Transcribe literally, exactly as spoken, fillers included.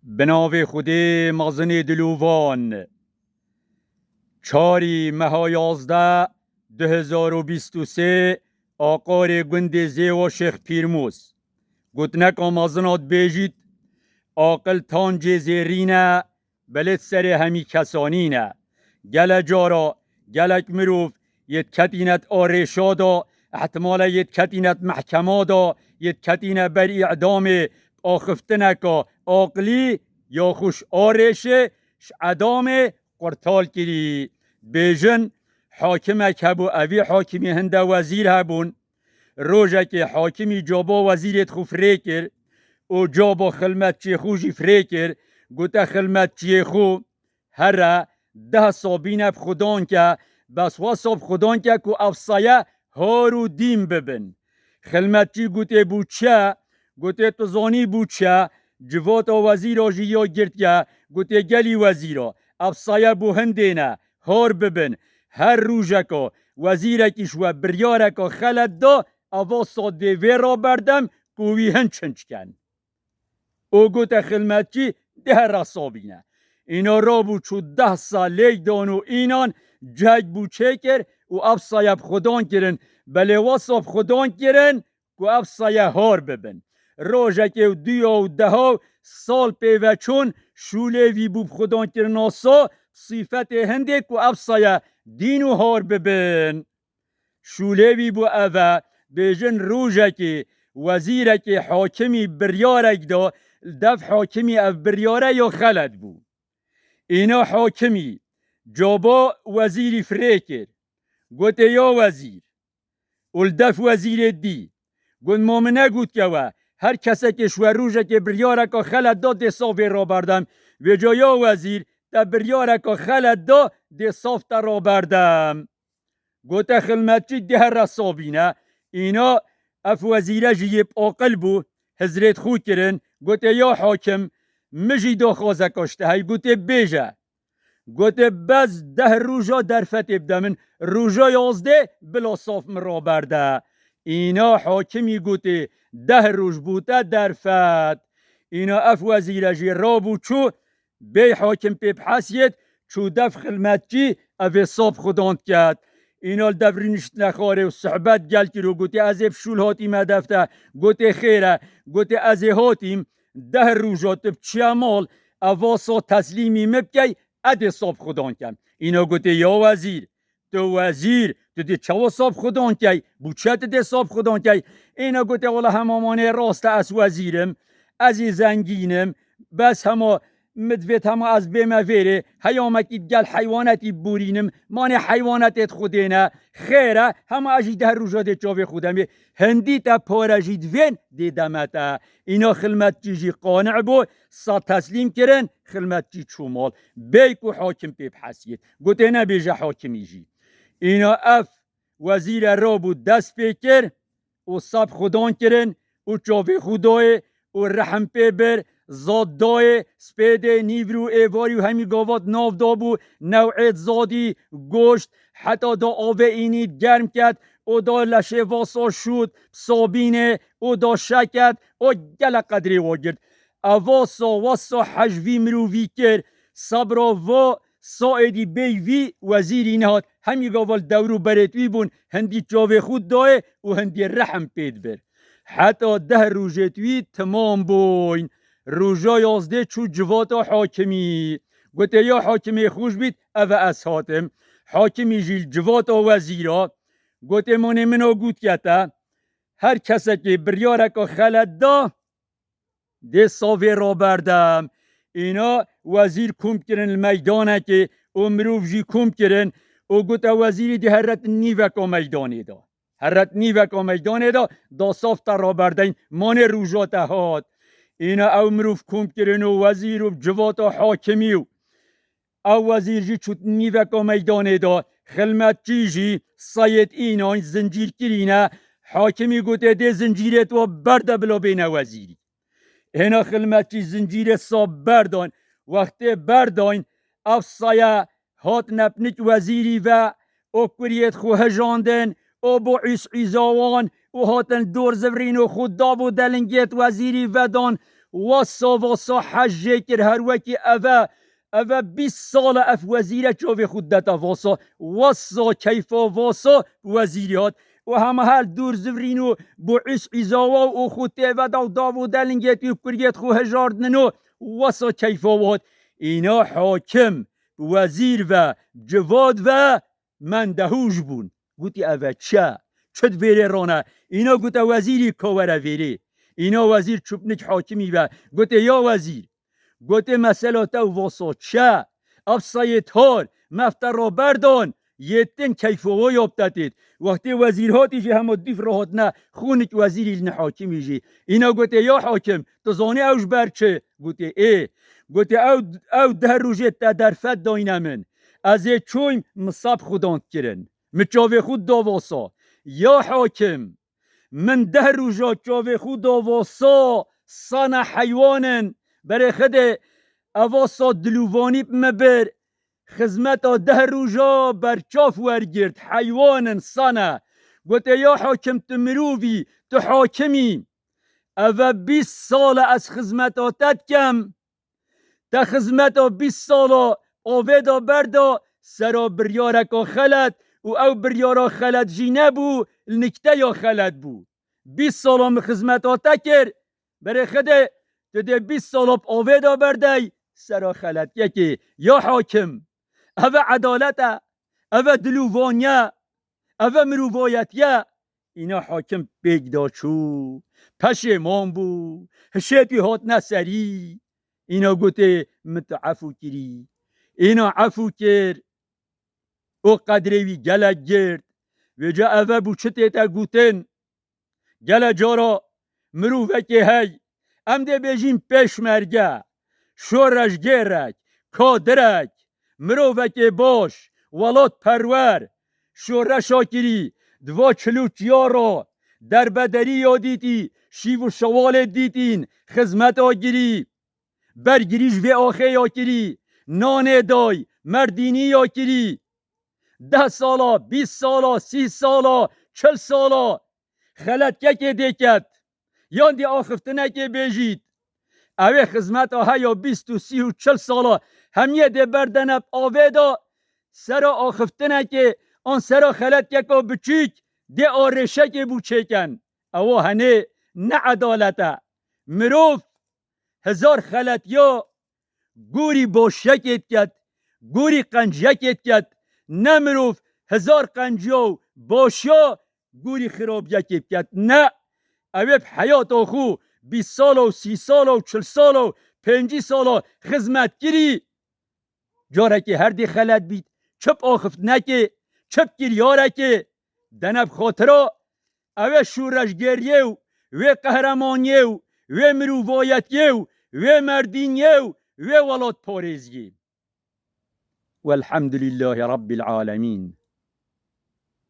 Bi navê Xwedê mezinê dilovan. Çarî meha yazdeh du hezar û bîst û sê, aqarê gundê Zêwa Şêx Pîrmûz. Gotineka mezin a dibêjît, aqil tancê zêrîn e, belê serê hemî kesanî ne. Gele cara, gelek mirov yê diketîne di arêşa de, ihtimale yê diketîne di mehkema de, yê diketîne ber îdamê, axiftineka aqilî ya xwe ji arêşê, ji edamê qurtal kirî. Dibêjin, hakimek hebû, evî hakimî hinde wezîr hebûn. Rojekê hakimî caba wezîrê xwe firê kir û caba xilmetçiyê xwe jî firê kir. Gote xilmetçiyê xwe, here deh sabîne bi xudan ke, bes wesa bi xudan ke ku ev saye har û dîn bibin. Xilmetçî gote bû çi? Gote tu zanî bû çi? Civata wezîra jî ya girtiye. Gote gelî wezîra, ev saye bo hindê ne, har bibin. Her rojeka wezîrekî ji we biryareka xelet da, eva sa dê vê raberdem ku wî hinç hinç ken. Û gote xilmetçî, dê here sabîne. Îna rabû çû deh salêk dan û înan cihek bû çêkir û ev saye bi xudan kirin. Belê wesa bi xudan kirin ku ev saye har bibin. Rojekê û duya û deha û sal pê ve çûn, şûlê vî bû bi xudan kirina sa, sîfetê hindê ku ev saye dîn û har bibin. Şûlê wî bû ev e, bêjin rojekê wezîrekê hakimî biryarek da, li dev hakimî ev biryare ya xelet bû. Îna hakimî caba wezîrî firê kir. Gote ya wezîr, û li dev wezîrê dî. Got ma min negotiye we, her kesekê ji we rojekê biryareka xelet da dê saf vê raberdem. Vêca ya wezîr, te biryareka xelet da dê saf te raberdem. Gote xilmetçî, dê here sabîne. Îna ev wezîre jî yê bi aqil bû, hizrêt xwe kirin, gote ya hakim, min jî daxwazeka ji te heye, gote bêje. Gote bes deh roja derfetê bide min, roja yazdê bila saf min raberde. Îna hakimî gote deh roj bû te derfet. Îna ev wezîre jî rabû çû, bêy hakim pê bihesiyêt, çû dev xilmetçî, ev ê sap xudan diket. Îna li dev rûniştine xwarê û sohbet gel kir û gotê, ez ê bi şûl hatîme dev te. Gotê xêr e. Gotê ez ê hatîm, deh roja tu biçiye mal, eva sa teslîmî min bikey, ez ê sap xudan kem. Îna gotê ya wezîr, tu wezîr, tu dê çawa sap xudan key? Bû çi tu dê sap xudan key? Êna gote, wela hema manê rast e, ez wezîr im, ez ê zengîn im, bes hema min divêt hema ez bême vêrê, heyamekî digel heywanetî bibûrînim, manê heywanetê di xwe dêne, xêr e, hema ez jî deh roja dê çavê xwe demê, hindî te pare jî divên dê deme te. Îna xilmetçî jî qani'bû, sa teslîm kirin, xilmetçî çû mal. Bêy ku hakim pê bihesiyêt. Gotê, nebêje hakimî jî. Îna ev wezîre rabû dest pê kir û sap xudan kirin û çavê xwe dayê û rehim pê bir, zad dayê, spêdê, nîvir û êvarî û hemî gavat nav dabû, new'êt zadî, goşt, heta da avê înî germ ket û da leşê vasa şût, sabînê û da şeket û gelek qedrê wa girt. Eva sa wesa hej vî mirovî kir, sebra va saêdî bêy vî wezîrî nehat, hemî gava li dewr û berêt wî bûn, hindî çavê xwe dayê û hindî rehim pê dibir. Heta deh rojêt wî timam bûyn. Roja yazdê çû civata hakimî. Gotê, ya hakimê xweş bît, eve ez hatim. Hakimî jî li civata wezîra. Gotê, manê min o gotiyete, her kesekê biryareka xelet da, dê savê raberdem. Îna wezîr kom kirin li meydanekê û mirov jî kom kirin û gote, wezîrî dê heret nîveka meydanê da. Heret nîveka meydanê da, da saf te raberdeyn, manê roja te hat. Îna ew mirov kom kirin û wezîr û civata hakimî û ew wezîr jî çût nîveka meydanê da, xilmetçî jî sayêt înan zincîr kirîne, hakimî gotê, dê zincîrêt wa berde bila bêne wezîrî. Hêna xilmetçî zincîrê sa berdan, wextê berdayn, ev saye hat nepnik wezîrî ve, û kuriyêt xwe hejandin, û bo îs îzawan, û hatin dor zivrîn û xwe dav û delingêt wezîrî vedan, Wasa, wasa hez jê kir, her wekî ev e, ev e bîst sal e ev wezîr e, çavê xwe didete wasa. Wasa keyfa wasa wezîrî hat. Û hema her dûr zivrîn û bi îs îzawa û xwe têveda û dav û delingêt û kurgêt xwe hejardnin û wasa keyfa hat. Îna hakim, wezîr ve, civat ve, mendehûj bûn. Gotî, ev e çi ye? Çi di vêrê rane? Îna gote, wezîrî ka were vêrê. Îna wezîr çûpnik hakimî ve. Gotê, ya wezîr. Gotê, mesela te û vasa çi ye? Ev Seyêd Har, me ev te raberdan, yê tin keyfo wo ya bi te têt. Wextê wezîr hatî jî hema dîf re hatine, xûnik wezîrî li ne hakimî jî. Îna gotê, ya hakim, tu zanî ew ji ber çi? Gotê, ê. Gotê, ew, ew deh rojê te derfet dayne min. Ez ê çûyim, min sab xudan kirin. Min çavê xwe da wasa. Ya hakim, min deh roja çavê xwe da wasa, sana heywan in. Berê Xwedê, ev wasa dilûvanî bi min bir. Xizmeta deh roja berçav wergirt, heywan in, sana. Gotê, ya hakim, tu mirov î, tu hakim î. Ev e bîst sal e ez xizmeta te dikim. Te xizmeta bîst sala avê da berda sera biryareka xelet û ew biryara xelet jî nebû, nikteya xelet bû. Bîst sala min xizmeta te kir, berê Xwedê tu dê bîst sala bi avê da berdey sera xeletyekê. Ya hakim, ev e edalet e, ev e dilûvaniye, ev e mirovayetiye. Îna hakim pêk da çû, peşêman bû, hişêt wî hatine serî. Îna gotê, min tu efû kirî. Îna efû kir û qedrê wî gelek girt. Vêca ev e bû çi tête gotin? Gele cara mirovekê hey, em dê bêjîn pêşmerge, şoreşgêrek, kadirek, mirovekê baş, welatperwer, şoreşa kirî, di va çil û çiya ra, derbederî ya dîtî, şîv û şewalê dîtîn, xizmeta girî, bergirî ji vê axê ya kirî, nanê day, merdînî ya kirî. Deh sala, bîst sala, sî sala, çil sala xeletkekê dê ket. Yan dê axiftinekê bêjît. Ew ê xizmeta heya bîst û sî û çil sala hemiyê dê berdene bi avê de, sera axiftinekê an sera xeletkeka biçûk dê arêşekê bû çêken. Ewa henê ne edalet e. Mirov hezar xeletiya gorî başiyekê diket, gorî qenciyekê diket. Ne mirov hezar qenciya û başiya gorî xirabiyekê biket. Ne, ew ê bi heyata xwe bîst sala û sî sala û çil sala û pêncî sala xizmet kirî. Carekê her dê xelet bît, çi bi axiftinekê, çi bi kiryarekê, dene bi xatira ew ê şoreşgeriyê û wê qehremaniyê û wê mirovayetiyê û wê merdîniyê û wê welatparêziyê. Welhamdulîllahî Rabbil Alemîn.